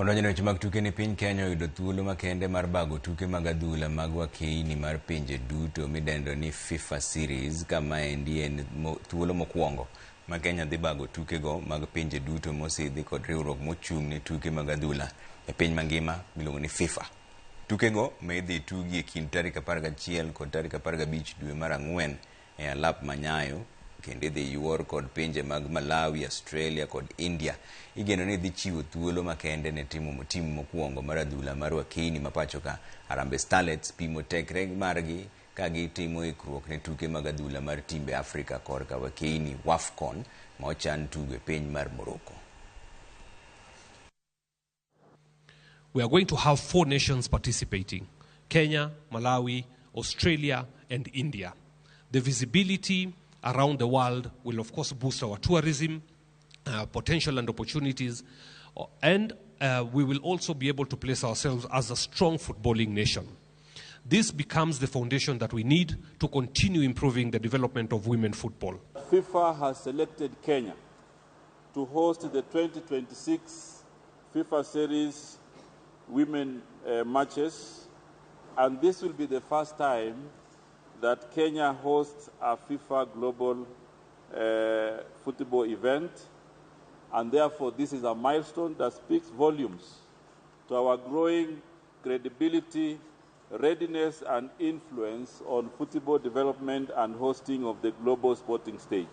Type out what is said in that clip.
Wadonjo e weche mag tuke ni piny Kenya oyudo thuolo makende mar bago tuke mag adhula mag wakeini mar pinje duto midendo ni FIFA Series ka maendi en thuolo mokwongo ma Kenya dhi bago tukego mag pinje duto mosidhi kod riwruok mochung' ne tuke mag adhula e piny mangima miluongo ni FIFA. Tukego ma idhi tugi e kind tarik 11 kod tarik 15 dwe mar ang'wen e alap ma Nyayo kendo idhi yuor kod pinje mag Malawi, Australia kod India. Igeno ni dhi chiwo thuolo makende ne timo tim mokwongo mar adhula mar wakeini ma pacho ka Harambee Starlets pimo tekre margi ka gitimo ikruok ne tuke mag adhula mar timbe Afrika korka wakeini WAFCON ma ochan tugo e piny mar Morocco. We are going to have 4 nations participating: Kenya, Malawi, Australia, and India. The visibility around the world will, of course, boost our tourism, potential and opportunities, and we will also be able to place ourselves as a strong footballing nation. This becomes the foundation that we need to continue improving the development of women football. FIFA has selected Kenya to host the 2026 FIFA Series women matches, and this will be the first time that Kenya hosts a FIFA Global football event, and therefore this is a milestone that speaks volumes to our growing credibility, readiness, and influence on football development and hosting of the global sporting stage.